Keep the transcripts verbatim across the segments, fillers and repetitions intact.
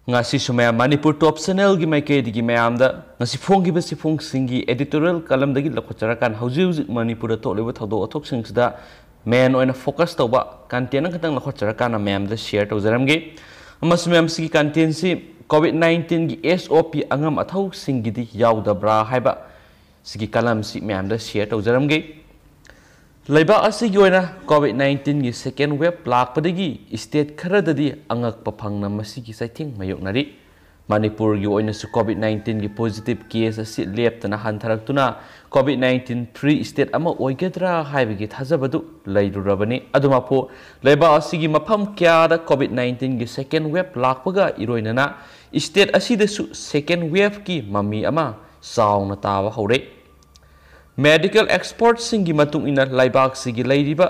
ꯉꯁꯤꯁꯨ ꯃꯌꯥꯝ ꯃꯅꯤꯄꯨꯔ ꯇꯣꯞ ꯆꯦꯅꯦꯜꯒꯤ ꯃꯥꯏꯀꯩꯗꯒꯤ ꯃꯌꯥꯝꯗ ꯉꯁꯤ ꯐꯣꯡꯈꯤꯕ ꯆꯦꯐꯣꯡꯁꯤꯡꯒꯤ editorial columnꯗꯒꯤ ꯂꯧꯈꯠꯆꯔꯀꯥꯟ ꯍꯧꯖꯤꯛ ꯍꯧꯖꯤꯛ ꯃꯅꯤꯄꯨꯔꯗ ꯊꯣꯛꯂꯤꯕ ꯊꯧꯗꯣꯛ ꯋꯥꯊꯣꯛꯁꯤꯡꯁꯤꯗ main ꯑꯣꯏꯅ focus ꯇꯧꯕ content ꯑꯃꯈꯛꯇꯪ ꯂꯧꯈꯠꯆꯔꯀꯥꯟꯗ ꯃꯌꯥꯝꯗ share ꯇꯧꯖꯔꯝꯒꯦ꯫ ꯑꯃꯁꯨꯡ ꯃꯌꯥꯝ ꯁꯤꯒꯤ contentꯁꯤ COVID nineteenꯒꯤ SOP ꯑꯉꯝ ꯑꯊꯧꯁꯤꯡꯒꯤꯗꯤ ꯌꯥꯎꯗꯕ꯭ꯔꯥ ꯍꯥꯏꯕ ꯁꯤꯒꯤ columnꯁꯤ ꯃꯌꯥꯝꯗ share ꯇꯧꯖꯔꯝꯒꯦ꯫ ꯂꯩꯕꯥꯛ ꯑꯁꯤꯒꯤ ꯑꯣꯏꯅ COVID nineteenꯒꯤ second wave ꯂꯥꯛꯄꯗꯒꯤ state ꯈꯔꯗꯗꯤ ꯑꯉꯛꯄ ꯐꯪꯅ ꯃꯁꯤꯒꯤ ꯆꯩꯊꯦꯡ ꯃꯥꯌꯣꯛꯅꯔꯤ꯫ ꯃꯅꯤꯄꯨꯔꯒꯤ ꯑꯣꯏꯅꯁꯨ COVID nineteenꯒꯤ positive case ꯑꯁꯤ ꯂꯦꯞꯇꯅ ꯍꯟꯊꯔꯛꯇꯨꯅ COVID nineteen free state ꯑꯃ ꯑꯣꯏꯒꯗ꯭ꯔꯥ ꯍꯥꯏꯕꯒꯤ ꯊꯥꯖꯕꯗꯨ ꯂꯩꯔꯨꯔꯕꯅꯤ꯫ ꯑꯗꯨꯃꯛꯄꯨ ꯂꯩꯕꯥꯛ ꯑꯁꯤꯒꯤ ꯃꯐꯝ ꯀꯌꯥꯗ COVID nineteenꯒꯤ second wave ꯂꯥꯛꯄꯒ ꯏꯔꯣꯏꯅꯅ state ꯑꯁꯤꯗꯁꯨ second waveꯀꯤ ꯃꯃꯤ ꯑꯃ ꯆꯥꯎꯅ ꯇꯥꯕ ꯍꯧꯔꯦ꯫ Medical expertꯁꯤꯡꯒꯤ ꯃꯇꯨꯡ ꯏꯟꯅ ꯂꯩꯕꯥꯛꯁꯤꯒꯤ ꯂꯩꯔꯤꯕ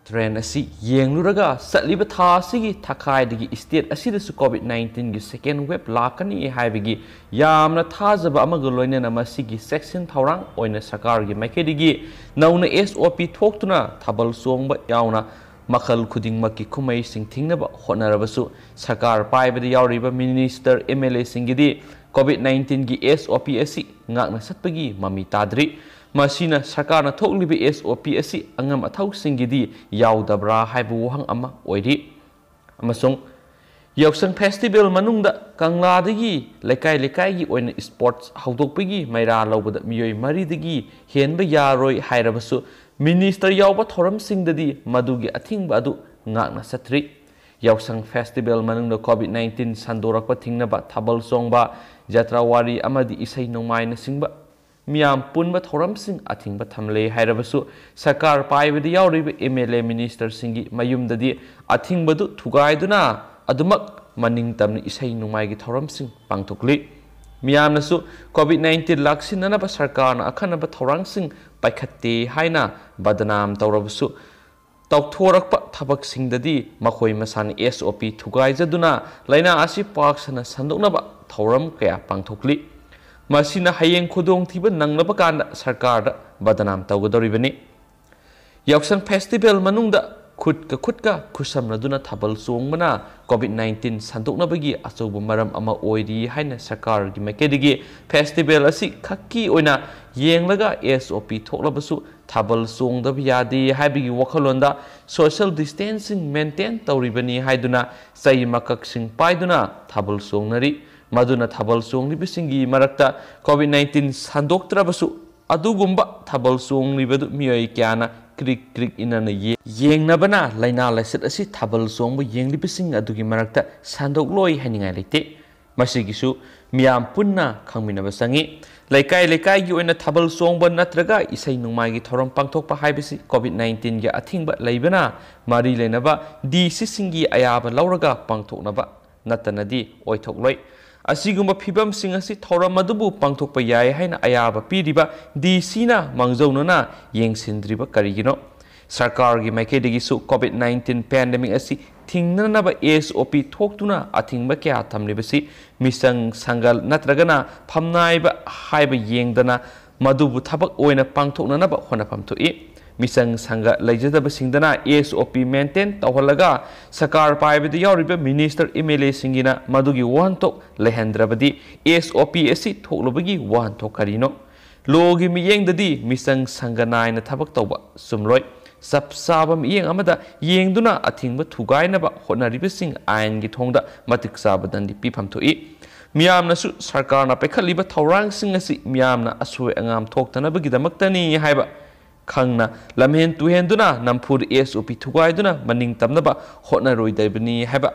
trend ꯑꯁꯤ ꯌꯦꯡꯂꯨꯔꯒ ꯆꯠꯂꯤꯕ ꯊꯥ ꯑꯁꯤꯒꯤ ꯊꯥꯈꯥꯏꯗꯒꯤ state ꯑꯁꯤꯗꯁꯨ COVID nineteenꯒꯤ second wave ꯂꯥꯛꯀꯅꯤ ꯍꯥꯏꯕꯒꯤ ꯌꯥꯝꯅ ꯊꯥꯖꯕ ꯑꯃꯒ ꯂꯣꯏꯅꯅ ꯃꯁꯤꯒꯤ ꯆꯦꯛꯁꯤꯟ ꯊꯧꯔꯥꯡ ꯑꯣꯏꯅ ꯁꯔꯀꯥꯔꯒꯤ ꯃꯥꯏꯀꯩꯗꯒꯤ ꯅꯧꯅ SOP ꯊꯣꯛꯇꯨꯅ ꯊꯥꯕꯜ ꯆꯣꯡꯕ ꯌꯥꯎꯅ ꯃꯈꯜ ꯈꯨꯗꯤꯡꯃꯛꯀꯤ ꯀꯨꯝꯍꯩꯁꯤꯡ ꯊꯤꯡꯅꯕ ꯍꯣꯠꯅꯔꯕꯁꯨ ꯁꯔꯀꯥꯔ ꯄꯥꯏꯕꯗ ꯌꯥꯎꯔꯤꯕ minister, MLAꯁꯤꯡꯒꯤꯗꯤ COVID nineteenꯒꯤ SOP ꯑꯁꯤ ꯉꯥꯛꯅ ꯆꯠꯄꯒꯤ ꯃꯃꯤ ꯇꯥꯗ꯭ꯔꯤ꯫ ꯃꯁꯤꯅ ꯁꯔꯀꯥꯔꯅ ꯊꯣꯛꯂꯤꯕ SOP ꯑꯁꯤ ꯑꯉꯝ ꯑꯊꯧꯁꯤꯡꯒꯤꯗꯤ ꯌꯥꯎꯗꯕ꯭ꯔꯥ ꯍꯥꯏꯕ ꯋꯥꯍꯪ ꯑꯃ ꯑꯣꯏꯔꯤ꯫ ꯑꯃꯁꯨꯡ ꯌꯥꯎꯁꯪ festival ꯃꯅꯨꯡꯗ ꯀꯪꯂꯥꯗꯒꯤ ꯂꯩꯀꯥꯏ ꯂꯩꯀꯥꯏꯒꯤ ꯑꯣꯏꯅ sports ꯍꯧꯗꯣꯛꯄꯒꯤ ꯃꯩꯔꯥ ꯂꯧꯕꯗ ꯃꯤꯑꯣꯏ ꯃꯔꯤꯗꯒꯤ ꯍꯦꯟꯕ ꯌꯥꯔꯣꯏ ꯍꯥꯏꯔꯕꯁꯨ minister ꯌꯥꯎꯕ ꯊꯧꯔꯝꯁꯤꯡꯗꯗꯤ ꯃꯗꯨꯒꯤ ꯑꯊꯤꯡꯕ ꯑꯗꯨ ꯉꯥꯛꯅ ꯆꯠꯇ꯭ꯔꯤ꯫ ꯌꯥꯎꯁꯪ festival ꯃꯅꯨꯡꯗ COVID nineteen ꯁꯟꯗꯣꯔꯛꯄ ꯊꯤꯡꯅꯕ ꯊꯥꯕꯜ ꯆꯣꯡꯕ, ꯖꯇ꯭ꯔꯥ ꯋꯥꯔꯤ ꯑꯃꯗꯤ ꯏꯁꯩ ꯅꯣꯡꯃꯥꯏꯅꯆꯤꯡꯕ ꯃꯤꯌꯥꯝ ꯄꯨꯟꯕ ꯊꯧꯔꯝꯁꯤꯡ ꯑꯊꯤꯡꯕ ꯊꯝꯂꯦ ꯍꯥꯏꯔꯕꯁꯨ ꯁꯔꯀꯥꯔ ꯄꯥꯏꯕꯗ ꯌꯥꯎꯔꯤꯕ MLA ministerꯁꯤꯡꯒꯤ ꯃꯌꯨꯝꯗꯗꯤ ꯑꯊꯤꯡꯕꯗꯨ ꯊꯨꯒꯥꯏꯗꯨꯅ ꯑꯗꯨꯃꯛ ꯃꯅꯤꯡ ꯇꯝꯅ ꯏꯁꯩ ꯅꯣꯡꯃꯥꯏꯒꯤ ꯊꯧꯔꯝꯁꯤꯡ ꯄꯥꯡꯊꯣꯛꯂꯤ꯫ ꯃꯤꯌꯥꯝꯅꯁꯨ COVID nineteen ꯂꯥꯛꯁꯤꯟꯅꯅꯕ ꯁꯔꯀꯥꯔꯅ ꯑꯈꯟꯅꯕ ꯊꯧꯔꯥꯡꯁꯤꯡ ꯄꯥꯏꯈꯠꯇꯦ ꯍꯥꯏꯅ ꯕꯗꯅꯥꯝ ꯇꯧꯔꯕꯁꯨ ꯇꯧꯊꯣꯔꯛꯄ ꯊꯕꯛꯁꯤꯡꯗꯗꯤ ꯃꯈꯣꯏ ꯃꯁꯥꯅ SOP ꯊꯨꯒꯥꯏꯖꯗꯨꯅ ꯂꯥꯏꯅꯥ ꯑꯁꯤ ꯄꯥꯛ ꯁꯟꯅ ꯁꯟꯗꯣꯛꯅꯕ ꯊꯧꯔꯝ ꯀꯌꯥ ꯄꯥꯡꯊꯣꯛꯂꯤ꯫ ꯃꯁꯤꯅ ꯍꯌꯦꯡ ꯈꯨꯗꯣꯡꯊꯤꯕ ꯅꯪꯂꯕ ꯀꯥꯟꯗ ꯁꯔꯀꯥꯔꯗ ꯕꯗꯅꯥꯝ ꯇꯧꯒꯗꯧꯔꯤꯕꯅꯤ꯫ ꯌꯥꯎꯁꯪ festival ꯃꯅꯨꯡꯗ ꯈꯨꯠꯀ ꯈꯨꯠꯀ ꯈꯨꯠꯁꯝꯅꯗꯨꯅ ꯊꯥꯕꯜ ꯆꯣꯡꯕꯅ COVID nineteen ꯁꯟꯗꯣꯛꯅꯕꯒꯤ ꯑꯆꯧꯕ ꯃꯔꯝ ꯑꯃ ꯑꯣꯏꯔꯤ ꯍꯥꯏꯅ ꯁꯔꯀꯥꯔꯒꯤ ꯃꯥꯏꯀꯩꯗꯒꯤ festival ꯑꯁꯤ ꯈꯛꯀꯤ ꯑꯣꯏꯅ ꯌꯦꯡꯂꯒ S O P ꯊꯣꯛꯂꯕꯁꯨ ꯊꯥꯕꯜ ꯆꯣꯡꯗꯕ ꯌꯥꯗꯦ ꯍꯥꯏꯕꯒꯤ ꯋꯥꯈꯜꯂꯣꯟꯗ social distancing maintain ꯇꯧꯔꯤꯕꯅꯤ ꯍꯥꯏꯗꯨꯅ ꯆꯩ ꯃꯀꯛꯁꯤꯡ ꯄꯥꯏꯗꯨꯅ ꯊꯥꯕꯜ ꯆꯣꯡꯅꯔꯤ꯫ ꯃꯗꯨꯅ ꯊꯥꯕꯜ ꯆꯣꯡꯂꯤꯕꯁꯤꯡꯒꯤ ꯃꯔꯛꯇ COVID nineteen ꯁꯟꯗꯣꯛꯇ꯭ꯔꯕꯁꯨ ꯑꯗꯨꯒꯨꯝꯕ ꯊꯥꯕꯜ ꯆꯣꯡꯂꯤꯕꯗꯨ ꯃꯤꯑꯣꯏ ꯀꯌꯥꯅ ꯀ꯭ꯔꯤꯛ ꯀ꯭ꯔꯤꯛ ꯏꯟꯅꯅ ꯌꯦ-, ꯌꯦꯡꯅꯕꯅ ꯂꯥꯏꯅꯥ ꯂꯥꯏꯆꯠ ꯑꯁꯤ ꯊꯥꯕꯜ ꯆꯣꯡꯕ ꯌꯦꯡꯂꯤꯕꯁꯤꯡ ꯑꯗꯨꯒꯤ ꯃꯔꯛꯇ ꯁꯟꯗꯣꯛꯂꯣꯏ ꯍꯥꯏꯅꯤꯡꯉꯥꯏ ꯂꯩꯇꯦ꯫ ꯃꯁꯤꯒꯤꯁꯨ ꯃꯤꯌꯥꯝ ꯄꯨꯟꯅ ꯈꯪꯃꯤꯟꯅꯕ ꯆꯪꯏ꯫ ꯂꯩꯀꯥꯏ ꯂꯩꯀꯥꯏꯒꯤ ꯑꯣꯏꯅ ꯊꯥꯕꯜ ꯆꯣꯡꯕ ꯅꯠꯇ꯭ꯔꯒ ꯏꯁꯩ ꯅꯣꯡꯃꯥꯏꯒꯤ ꯊꯧꯔꯝ ꯄꯥꯡꯊꯣꯛꯄ ꯍꯥꯏꯕꯁꯤ COVID nineteen ꯒꯤ ꯑꯊꯤꯡꯕ ꯂꯩꯕꯅ ꯃꯔꯤ ꯂꯩꯅꯕ D C ꯁꯤꯡꯒꯤ ꯑꯌꯥꯕ ꯂꯧꯔꯒ ꯄꯥꯡꯊꯣꯛꯅꯕ ꯅꯠꯇꯅꯗꯤ ꯑꯣꯏꯊꯣꯛꯂꯣꯏ꯫ ꯑꯁꯤꯒꯨꯝꯕ ꯐꯤꯚꯝꯁꯤꯡ ꯑꯁꯤ ꯊꯧꯔꯝ ꯑꯗꯨꯕꯨ ꯄꯥꯡꯊꯣꯛꯄ ꯌꯥꯏ ꯍꯥꯏꯅ ꯑꯌꯥꯕ ꯄꯤꯔꯤꯕ D C ꯅ ꯃꯥꯡꯖꯧꯅꯅ ꯌꯦꯡꯁꯤꯟꯗ꯭ꯔꯤꯕ ꯀꯔꯤꯒꯤꯅꯣ? ꯁꯔꯀꯥꯔꯒꯤ ꯃꯥꯏꯀꯩꯗꯒꯤꯁꯨ COVID nineteen pandemic ꯑꯁꯤ ꯊꯤꯡꯅꯅꯕ S O P ꯊꯣꯛꯇꯨꯅ ꯑꯊꯤꯡꯕ ꯀꯌꯥ ꯊꯝꯂꯤꯕꯁꯤ ꯃꯤꯆꯪ ꯁꯪꯒꯜ ꯅꯠꯇ꯭ꯔꯒꯅ ꯐꯝꯅꯥꯏꯕ ꯍꯥꯏꯕ ꯌꯦꯡꯗꯅ ꯃꯗꯨꯕꯨ ꯊꯕꯛ ꯑꯣꯏꯅ ꯄꯥꯡꯊꯣꯛꯅꯅꯕ ꯍꯣꯠꯅꯐꯝ ꯊꯣꯛꯏ꯫ ꯃꯤꯆꯪ ꯁꯪꯒ ꯂꯩꯖꯗꯕꯁꯤꯡꯗꯅ S O P maintain ꯇꯧꯍꯜꯂꯒ ꯁꯔꯀꯥꯔ ꯄꯥꯏꯕꯗ ꯌꯥꯎꯔꯤꯕ minister, M L A ꯁꯤꯡꯒꯤꯅ ꯃꯗꯨꯒꯤ ꯋꯥꯍꯟꯊꯣꯛ ꯂꯩꯍꯟꯗ꯭ꯔꯕꯗꯤ S O P ꯑꯁꯤ ꯊꯣꯛꯂꯨꯕꯒꯤ ꯋꯥꯍꯟꯊꯣꯛ ꯀꯔꯤꯅꯣ? Law ꯒꯤ ꯃꯤꯠꯌꯦꯡꯗꯗꯤ ꯃꯤꯆꯪ ꯁꯪꯒ ꯅꯥꯏꯅ ꯊꯕꯛ ꯇꯧꯕ ꯆꯨꯝꯂꯣꯏ꯫ ꯆꯞ ꯆꯥꯕ ꯃꯤꯠꯌꯦꯡ ꯑꯃꯗ ꯌꯦꯡꯗꯨꯅ ꯑꯊꯤꯡꯕ ꯊꯨꯒꯥꯏꯅꯕ ꯍꯣꯠꯅꯔꯤꯕꯁꯤꯡ ꯑꯥꯏꯟꯒꯤ ꯊꯣꯡꯗ ꯃꯇꯤꯛ ꯆꯥꯕ ꯗꯟꯗꯤ ꯄꯤꯐꯝ ꯊꯣꯛꯏ꯫ ꯃꯤꯌꯥꯝꯅꯁꯨ ꯁꯔꯀꯥꯔꯅ ꯄꯥꯏꯈꯠꯂꯤꯕ ꯊꯧꯔꯥꯡꯁꯤꯡ ꯑꯁꯤ ꯃꯤꯌꯥꯝꯅ ꯑꯁꯣꯏ ꯑꯉꯥꯝ ꯊꯣꯛꯇꯅꯕꯒꯤꯗꯃꯛꯇꯅꯤ ꯍꯥꯏꯕ ꯈꯪꯅ ꯂꯝꯍꯦꯟ ꯇꯨꯍꯦꯟꯗꯨꯅ ꯅꯝꯐꯨꯗ S O P ꯊꯨꯒꯥꯏꯗꯨꯅ ꯃꯅꯤꯡ ꯇꯝꯅꯕ ꯍꯣꯠꯅꯔꯣꯏꯗꯕꯅꯤ ꯍꯥꯏꯕ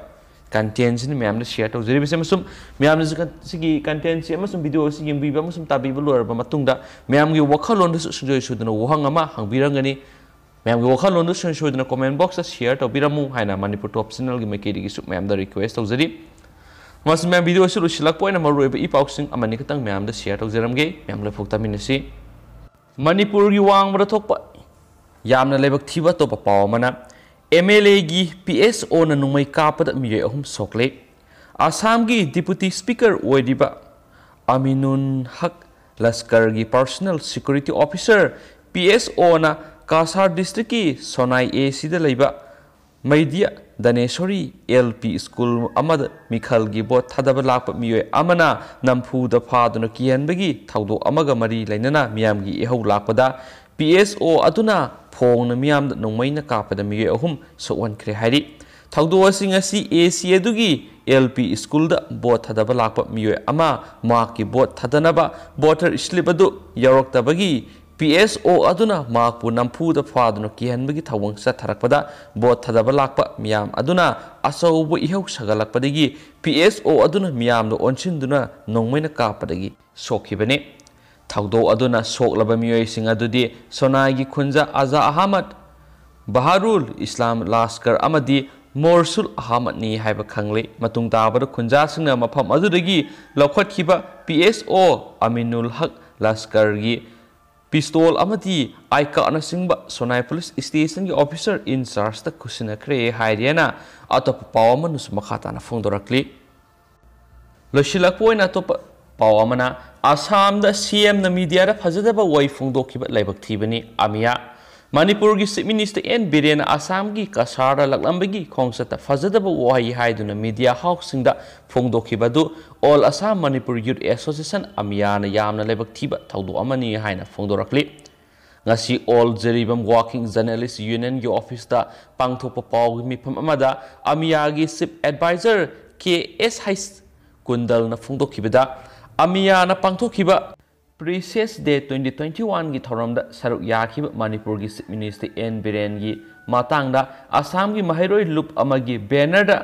content ꯁꯤꯅꯤ ꯃꯌꯥꯝꯗ share ꯇꯧꯖꯔꯤꯕꯁꯦ꯫ ꯑꯃꯁꯨꯡ ꯃꯌꯥꯝꯅꯁꯨ ꯀꯟ-, ꯁꯤꯒꯤ content ꯁꯤ ꯑꯃꯁꯨꯡ video ꯑꯁꯤ ꯌꯦꯡꯕꯤꯕ ꯑꯃꯁꯨꯡ ꯇꯥꯕꯤꯕ ꯂꯣꯏꯔꯕ ꯃꯇꯨꯡꯗ ꯃꯌꯥꯝꯒꯤ ꯋꯥꯈꯜꯂꯣꯟꯗꯁꯨ ꯁꯨꯡꯁꯣꯏ ꯁꯣꯏꯗꯅ ꯋꯥꯍꯪ ꯑꯃ ꯍꯪꯕꯤꯔꯝꯒꯅꯤ꯫ ꯃꯌꯥꯝꯒꯤ ꯋꯥꯈꯜꯂꯣꯟꯗꯨ ꯁꯨꯡꯁꯣꯏ ꯁꯣꯏꯗꯅ comment box ꯇ share ꯇꯧꯕꯤꯔꯝꯃꯨ ꯍꯥꯏꯅ Manipur Top Channel ꯒꯤ ꯃꯥꯏꯀꯩꯗꯒꯤꯁꯨ ꯃꯌꯥꯝꯗ request ꯇꯧꯖꯔꯤ꯫ ꯑꯃꯁꯨꯡ ꯃꯌꯥꯝ video ꯑꯁꯤ ꯂꯣꯏꯁꯤꯜꯂꯛꯄ ꯑꯣꯏꯅ ꯃꯔꯨꯑꯣꯏꯕ ꯏ ꯄꯥꯎꯁꯤꯡ ꯑꯃꯅꯤ ꯈꯛꯇꯪ ꯃꯌꯥꯝꯗ share ꯇꯧꯖꯔꯝꯒꯦ꯫ ꯃꯌꯥꯝ ꯂꯣꯏꯐꯥꯎ ꯇꯥꯃꯤꯟꯅꯁꯤ꯫ ꯃꯅꯤꯄꯨꯔꯒꯤ ꯋꯥꯡꯃꯗ ꯊꯣꯛꯄ ꯌꯥꯝꯅ ꯂꯥꯏꯕꯛ ꯊꯤꯕ ꯑꯇꯣꯞꯄ ꯄꯥꯎ ꯑꯃꯅ, M L A ꯒꯤ P S O ꯅ ꯅꯣꯡꯃꯩ ꯀꯥꯞꯄꯗ ꯃꯤꯑꯣꯏ ꯑꯍꯨꯝ ꯁꯣꯛꯂꯦ꯫ ꯑꯁꯥꯝꯒꯤ Deputy Speaker ꯑꯣꯏꯔꯤꯕ ꯑꯃꯤꯅꯨꯟ ꯍꯛ ꯂꯁꯀꯔꯒꯤ Personal Security Officer, P S O ꯅ ꯀꯁꯥꯔ ꯗꯤꯁꯇ꯭ꯔꯤꯛꯀꯤ ꯁꯣꯅꯥꯏ ꯑꯦ ꯁꯤꯗ ꯂꯩꯕ ꯃꯩꯗꯤꯌꯥ ꯗꯅꯦꯁꯣꯔꯤ ꯑꯦꯜ ꯄꯤ ꯁ꯭ꯀꯨꯜ ꯑꯃꯗ ꯃꯤꯈꯜꯒꯤ ꯚꯣꯠ ꯊꯥꯗꯕ ꯂꯥꯛꯄ ꯃꯤꯑꯣꯏ ꯑꯃꯅ ꯅꯝꯐꯨꯗ ꯐꯥꯗꯨꯅ ꯀꯤꯍꯟꯕꯒꯤ ꯊꯧꯗꯣꯛ ꯑꯃꯒ ꯃꯔꯤ ꯂꯩꯅꯅ ꯃꯤꯌꯥꯝꯒꯤ ꯏꯍꯧ ꯂꯥꯛꯄꯗ ꯄꯤ ꯑꯦꯁ ꯑꯣ ꯑꯗꯨꯅ ꯐꯣꯡꯅ ꯃꯤꯌꯥꯝꯗ ꯅꯣꯡꯃꯩꯅ ꯀꯥꯞꯄꯗ ꯃꯤꯑꯣꯏ ꯑꯍꯨꯝ ꯁꯣꯛꯍꯟꯈ꯭ꯔꯦ ꯍꯥꯏꯔꯤ꯫ ꯊꯧꯗꯣꯛ ꯑꯁꯤ ꯉꯁꯤ ꯑꯦ ꯁꯤ ꯑꯗꯨꯒꯤ ꯑꯦꯜ ꯄꯤ ꯁ꯭ꯀꯨꯜꯗ ꯚꯣꯠ ꯊꯥꯗꯕ ꯂꯥꯛꯄ ꯃꯤꯑꯣꯏ ꯑꯃ ꯃꯍꯥꯛꯀꯤ ꯚꯣꯠ ꯊꯥꯗꯅꯕ ꯚꯣꯇꯔ ꯁ꯭ꯂꯤꯞ ꯑꯗꯨ ꯌꯧꯔꯛꯇꯕꯒꯤ ꯄꯤ ꯑꯦꯁ ꯑꯣ ꯑꯗꯨꯅ ꯃꯍꯥꯛꯄꯨ ꯅꯝꯐꯨꯗ ꯐꯥꯗꯨꯅ ꯀꯤꯍꯟꯕꯒꯤ ꯊꯧꯑꯣꯡ ꯆꯠꯊꯔꯛꯄꯗ ꯚꯣꯠ ꯊꯥꯗꯕ ꯂꯥꯛꯄ ꯃꯤꯌꯥꯝ ꯑꯗꯨꯅ ꯑꯆꯧꯕ ꯏꯍꯧ ꯁꯥꯒꯠꯂꯛꯄꯗꯒꯤ ꯄꯤ ꯑꯦꯁ ꯑꯣ ꯑꯗꯨꯅ ꯃꯤꯌꯥꯝꯗ ꯑꯣꯟꯁꯤꯟꯗꯨꯅ ꯅꯣꯡꯃꯩꯅ ꯀꯥꯞꯄꯗꯒꯤ ꯁꯣꯛꯈꯤꯕꯅꯤ꯫ ꯊꯧꯗꯣꯛ ꯑꯗꯨꯅ ꯁꯣꯛꯂꯕ ꯃꯤꯑꯣꯏꯁꯤꯡ ꯑꯗꯨꯗꯤ ꯁꯣꯅꯥꯏꯒꯤ ꯈꯨꯟꯖꯥ ꯑꯖꯥ ꯑꯍꯃꯗ, ꯕꯍꯥꯔꯨꯜ ꯏꯁꯂꯥꯝ ꯂꯥꯁꯀꯔ ꯑꯃꯗꯤ ꯃꯣꯔꯁꯨꯜ ꯑꯍꯃꯗꯅꯤ ꯍꯥꯏꯕ ꯈꯪꯂꯦ꯫ ꯃꯇꯨꯡ ꯇꯥꯕꯗ ꯈꯨꯟꯖꯥꯁꯤꯡꯅ ꯃꯐꯝ ꯑꯗꯨꯗꯒꯤ ꯂꯧꯈꯠꯈꯤꯕ ꯄꯤ ꯑꯦꯁ ꯑꯣ ꯑꯃꯤꯅꯨꯜ ꯍꯛ ꯂꯥꯁꯀꯔꯒꯤ ꯄꯤꯁꯇꯣꯜ ꯑꯃꯗꯤ ꯑꯥꯏꯀꯥꯅꯆꯤꯡꯕ ꯁꯣꯅꯥꯏ ꯄꯨꯂꯤꯁ ꯁ꯭ꯇꯦꯁꯟꯒꯤ ꯑꯣꯐꯤꯁꯔ ꯏꯟ ꯆꯥꯔꯖꯇ ꯈꯨꯠꯁꯤꯟꯅꯈ꯭ꯔꯦ ꯍꯥꯏꯔꯤ ꯍꯥꯏꯅ ꯑꯇꯣꯞꯄ ꯄꯥꯎ ꯑꯃꯅꯁꯨ ꯃꯈꯥ ꯇꯥꯅ ꯐꯣꯡꯗꯣꯔꯛꯂꯤ꯫ ꯂꯣꯏꯁꯤꯜꯂꯛꯄ ꯑꯣꯏꯅ ꯑꯇꯣꯞꯄ ꯄꯥꯎ ꯑꯃꯅ, ꯑꯁꯥꯝꯗ ꯁꯤ ꯑꯦꯝꯅ ꯃꯤꯗꯤꯌꯥꯗ ꯐꯖꯗꯕ ꯋꯥꯍꯩ ꯐꯣꯡꯗꯣꯛꯈꯤꯕ ꯂꯥꯏꯕꯛ ꯊꯤꯕꯅꯤ꯫ ꯑꯃꯤꯌꯥ꯫ ꯃꯅꯤꯄꯨꯔꯒꯤ ꯆꯤꯐ ꯃꯤꯅꯤꯁꯇꯔ ꯑꯦꯟ ꯕꯤꯔꯦꯟꯅ ꯑꯁꯥꯝꯒꯤ ꯀꯁꯥꯔꯗ ꯂꯥꯛꯂꯝꯕꯒꯤ ꯈꯣꯡꯆꯠꯇ ꯐꯖꯗꯕ ꯋꯥꯍꯩ ꯍꯥꯏꯗꯨꯅ ꯃꯤꯗꯤꯌꯥ ꯍꯥꯎꯁꯁꯤꯡꯗ ꯐꯣꯡꯗꯣꯛꯈꯤꯕ ꯑꯗꯨ ꯑꯣꯜ ꯑꯁꯥꯝ ꯃꯅꯤꯄꯨꯔ ꯌꯨꯠ ꯑꯦꯁꯣꯁꯤꯌꯦꯁꯟ, ꯑꯃꯤꯌꯥꯅ ꯌꯥꯝꯅ ꯂꯥꯏꯕꯛ ꯊꯤꯕ ꯊꯧꯗꯣꯛ ꯑꯃꯅꯤ ꯍꯥꯏꯅ ꯐꯣꯡꯗꯣꯔꯛꯂꯤ꯫ ꯉꯁꯤ ꯑꯣꯜ ꯖꯤꯔꯤꯕꯥꯝ ꯋꯥꯔꯀꯤꯡ ꯖꯔꯅꯦꯂꯤꯁ ꯌꯨꯅꯤꯌꯟꯒꯤ ꯑꯣꯐꯤꯁꯇ ꯄꯥꯡꯊꯣꯛꯄ ꯄꯥꯎꯒꯤ ꯃꯤꯐꯝ ꯑꯃꯗ ꯑꯃꯤꯌꯥꯒꯤ ꯆꯤꯐ ꯑꯦꯗꯚꯥꯏꯖꯔ ꯀꯦ ꯑꯦꯁ ꯍꯩꯆ ꯀꯨꯟꯗꯜꯅ ꯐꯣꯡꯗꯣꯛꯈꯤꯕꯗ, ꯑꯃꯤꯌꯥꯅ ꯄꯥꯡꯊꯣꯛꯈꯤꯕ ꯄ꯭ꯔꯤꯁꯤꯌꯁ ꯗꯦ ꯇ꯭ꯋꯦꯟꯇꯤ ꯇ꯭ꯋꯦꯟꯇꯤ ꯋꯥꯟꯒꯤ ꯊꯧꯔꯝꯗ ꯁꯔꯨꯛ ꯌꯥꯈꯤꯕ ꯃꯅꯤꯄꯨꯔꯒꯤ ꯆꯤꯐ ꯃꯤꯅꯤꯁꯇꯔ ꯑꯦꯟ ꯕꯤꯔꯦꯟꯒꯤ ꯃꯇꯥꯡꯗ ꯑꯁꯥꯝꯒꯤ ꯃꯍꯩꯔꯣꯏ ꯂꯨꯞ ꯑꯃꯒꯤ ꯕꯦꯅꯔꯗ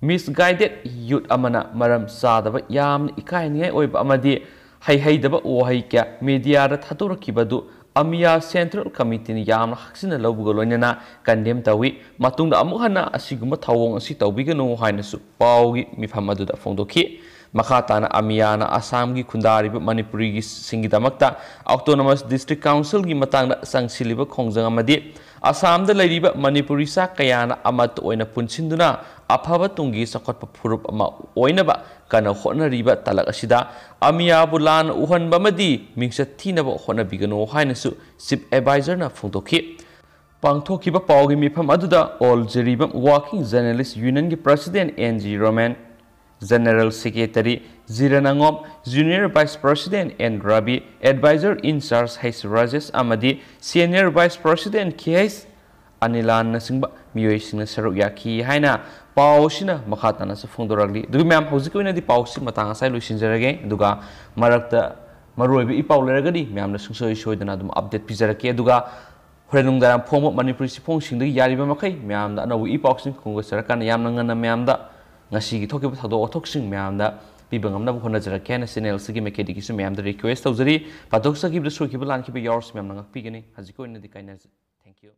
ꯃꯤꯁꯒꯥꯏꯗꯦꯗ ꯌꯨꯠ ꯑꯃꯅ ꯃꯔꯝ ꯆꯥꯗꯕ, ꯌꯥꯝꯅ ꯏꯀꯥꯏꯅꯤꯡꯉꯥꯏ ꯑꯣꯏꯕ ꯑꯃꯗꯤ ꯍꯩꯍꯩꯗꯕ ꯋꯥꯍꯩ ꯀꯌꯥ ꯃꯤꯗꯤꯌꯥꯗ ꯊꯥꯗꯣꯔꯛꯈꯤꯕ ꯑꯗꯨ ꯑꯃꯤꯌꯥ ꯁꯦꯟꯇ꯭ꯔꯦꯜ ꯀꯃꯤꯇꯤꯅ ꯌꯥꯝꯅ ꯍꯛꯆꯤꯟꯅ ꯂꯧꯕꯒ ꯂꯣꯏꯅꯅ ꯀꯟꯗꯦꯝ ꯇꯧꯏ꯫ ꯃꯇꯨꯡꯗ ꯑꯃꯨꯛ ꯍꯟꯅ ꯑꯁꯤꯒꯨꯝꯕ ꯊꯧꯑꯣꯡ ꯑꯁꯤ ꯇꯧꯕꯤꯒꯅꯨ ꯍꯥꯏꯅꯁꯨ ꯄꯥꯎꯒꯤ ꯃꯤꯐꯝ ꯑꯗꯨꯗ ꯐꯣꯡꯗꯣꯛꯈꯤ꯫ ꯃꯈꯥ ꯇꯥꯅ ꯑꯃꯤꯌꯥꯅ ꯑꯁꯥꯝꯒꯤ ꯈꯨꯟꯗꯥꯔꯤꯕ ꯃꯅꯤꯄꯨꯔꯤꯒꯤꯁꯤꯡꯒꯤꯗꯃꯛꯇ ꯑꯣꯇꯣꯅꯣꯃꯁ ꯗꯤꯁꯇ꯭ꯔꯤꯛ ꯀꯥꯎꯟꯁꯤꯜꯒꯤ ꯃꯇꯥꯡꯗ ꯆꯪꯁꯤꯜꯂꯤꯕ ꯈꯣꯡꯖꯪ ꯑꯃꯗꯤ ꯑꯁꯥꯝꯗ ꯂꯩꯔꯤꯕ ꯃꯅꯤꯄꯨꯔꯤ ꯆꯥ ꯀꯌꯥꯅ ꯑꯃꯠꯇ ꯑꯣꯏꯅ ꯄꯨꯟꯁꯤꯟꯗꯨꯅ ꯑꯐꯕ ꯇꯨꯡꯒꯤ ꯆꯥꯎꯈꯠꯄ ꯐꯨꯔꯨꯞ ꯑꯃ ꯑꯣꯏꯅꯕ ꯀꯟꯅ ꯍꯣꯠꯅꯔꯤꯕ ꯇꯥꯂꯛ ꯑꯁꯤꯗ ꯑꯃꯤꯌꯥꯕꯨ ꯂꯥꯟꯅ ꯎꯍꯟꯕ ꯑꯃꯗꯤ ꯃꯤꯡꯆꯠ ꯊꯤꯅꯕ ꯍꯣꯠꯅꯕꯤꯒꯅꯨ ꯍꯥꯏꯅꯁꯨ Chief Advisorꯅ ꯐꯣꯡꯗꯣꯛꯈꯤ꯫ ꯄꯥꯡꯊꯣꯛꯈꯤꯕ ꯄꯥꯎꯒꯤ ꯃꯤꯐꯝ ꯑꯗꯨꯗ All Jiribam Working Journalist Unionꯒꯤ President N G Roman, General Secretary ꯖꯤꯔ ꯅꯉꯣꯝ, Junior Vice President N Ravi, Advisor in Charge H Rajesh ꯑꯃꯗꯤ Senior Vice President K H ꯑꯅꯤꯂꯥꯟꯅꯆꯤꯡꯕ ꯃꯤꯑꯣꯏꯁꯤꯡꯅ ꯁꯔꯨꯛ ꯌꯥꯈꯤ ꯍꯥꯏꯅ ꯄꯥꯎ ꯑꯁꯤꯅ ꯃꯈꯥ ꯇꯥꯅꯁꯨ ꯐꯣꯡꯗꯣꯔꯛꯂꯤ꯫ ꯑꯗꯨꯒ ꯃꯌꯥꯝ, ꯍꯧꯖꯤꯛꯀꯤ ꯑꯣꯏꯅꯗꯤ ꯄꯥꯎꯁꯤ ꯃꯇꯥꯡ ꯑꯁꯥꯏ ꯂꯣꯏꯁꯤꯟꯖꯔꯒꯦ꯫ ꯑꯗꯨꯒ ꯃꯔꯛꯇ ꯃꯔꯨꯑꯣꯏꯕ ꯏ ꯄꯥꯎ ꯂꯩꯔꯒꯗꯤ ꯃꯌꯥꯝꯅ ꯁꯨꯡꯁꯣꯏ ꯁꯣꯏꯗꯅ ꯑꯗꯨꯝ update ꯄꯤꯖꯔꯛꯀꯦ꯫ ꯑꯗꯨꯒ ꯍꯣꯔꯦꯟ ꯅꯨꯡꯗꯥꯡ ꯐꯣꯡꯕ ꯃꯅꯤꯄꯨꯔꯤ ꯆꯦꯐꯣꯡꯁꯤꯡꯗꯒꯤ ꯌꯥꯔꯤꯕ ꯃꯈꯩ ꯃꯌꯥꯝꯗ ꯑꯅꯧꯕ ꯏ ꯄꯥꯎꯁꯤꯡ ꯈꯣꯝꯒꯠꯆꯔꯀꯥꯟꯗ ꯌꯥꯝꯅ ꯉꯟꯅ ꯃꯌꯥꯝꯗ ꯉꯁꯤꯒꯤ ꯊꯣꯛꯈꯤꯕ ꯊꯧꯗꯣꯛ ꯋꯥꯊꯣꯛꯁꯤꯡ ꯃꯌꯥꯝꯗ ꯄꯤꯕ ꯉꯝꯅꯕ ꯍꯣꯠꯅꯖꯔꯛꯀꯦ ꯍꯥꯏꯅ channel ꯑꯁꯤꯒꯤ ꯃꯥꯏꯀꯩꯗꯒꯤꯁꯨ ꯃꯌꯥꯝꯗ request ꯇꯧꯖꯔꯤ꯫ ꯄꯥꯊꯣꯛꯆꯈꯤꯕꯗ ꯁꯣꯏꯈꯤꯕ ꯂꯥꯟꯈꯤꯕ ꯌꯥꯎꯔꯁꯨ ꯃꯌꯥꯝꯅ ꯉꯥꯛꯄꯤꯒꯅꯤ꯫ ꯍꯧꯖꯤꯛꯀꯤ ꯑꯣꯏꯅꯗꯤ ꯀꯥꯏꯅꯔꯁꯤ꯫ Thank you꯫